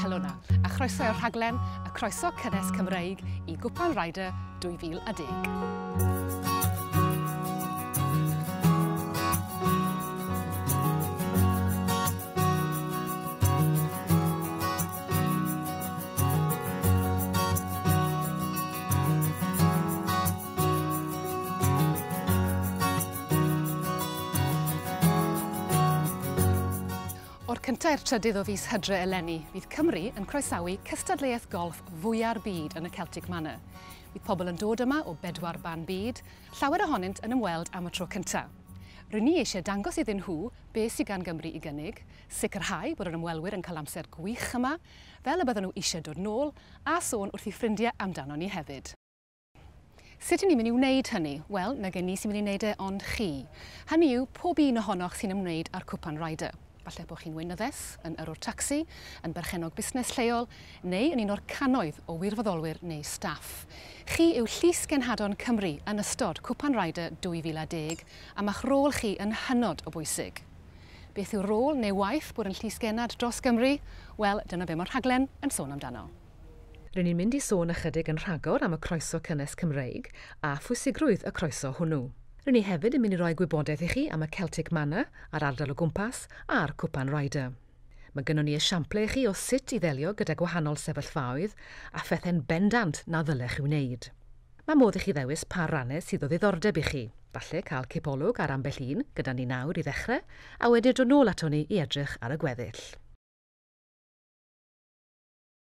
Helo 'na, a chroeso i'r rhaglen, y croeso cynnes Cymreig i Gwpan Ryder 2010. O'r cyntaf i'r trydydd o fis Hydre eleni, fydd Cymru yn croesawu cystadleuaeth golff fwya'r byd yn y Celtic Manor. Bydd pobl yn dod yma o bedwar ban byd, llawer ohonynt yn ymweld am y tro cyntaf. Rŷn ni eisiau dangos iddyn nhw beth sydd gan Gymru i gynnig, sicrhau bod yr ymwelwyr yn cael amser gwych yma, fel y bydden nhw eisiau dod nôl, a sôn wrth eu ffrindiau amdano ni hefyd. Sut ydyn ni'n mynd i wneud hynny? Wel, nage ni sy'n mynd i wneud e, ond chi. Hynny yw, pob un ohonoch sy'n ymwneud â'r Cwpan Ryder. Falle bod chi'n weinyddes, yn yrrwr tacsi, yn berchennog busnes lleol, neu yn un o'r cannoedd o wirfoddolwyr neu staff. Chi yw Llys Genhadon Cymru yn ystod Cwpan Ryder 2010, a ma'ch rôl chi yn hynod o bwysig. Beth yw rôl neu waith bod yn llys genad dros Gymru? Wel, dyna be mae'r rhaglen yn sôn amdano. Rŷn ni'n mynd i sôn ychydig yn rhagor am y croeso cynnes Cymreig a phwysigrwydd y croeso hwnnw. Rŷn ni hefyd yn mynd i roi gwybodaeth i chi am y Celtic Manor a'r ardal o gwmpas a'r Cwpan Ryder. Mae gynnon ni esiample i chi o sut i ddelio gyda gwahanol sefyllfaoedd a phethau'n bendant na ddylech chi wneud. Mae modd i chi ddewis pa rannau sydd o ddiddordeb i chi. Falle cael cipolwg ar ambell un gyda ni nawr i ddechrau, a wedyn dod nôl ato ni i edrych ar y gweddill.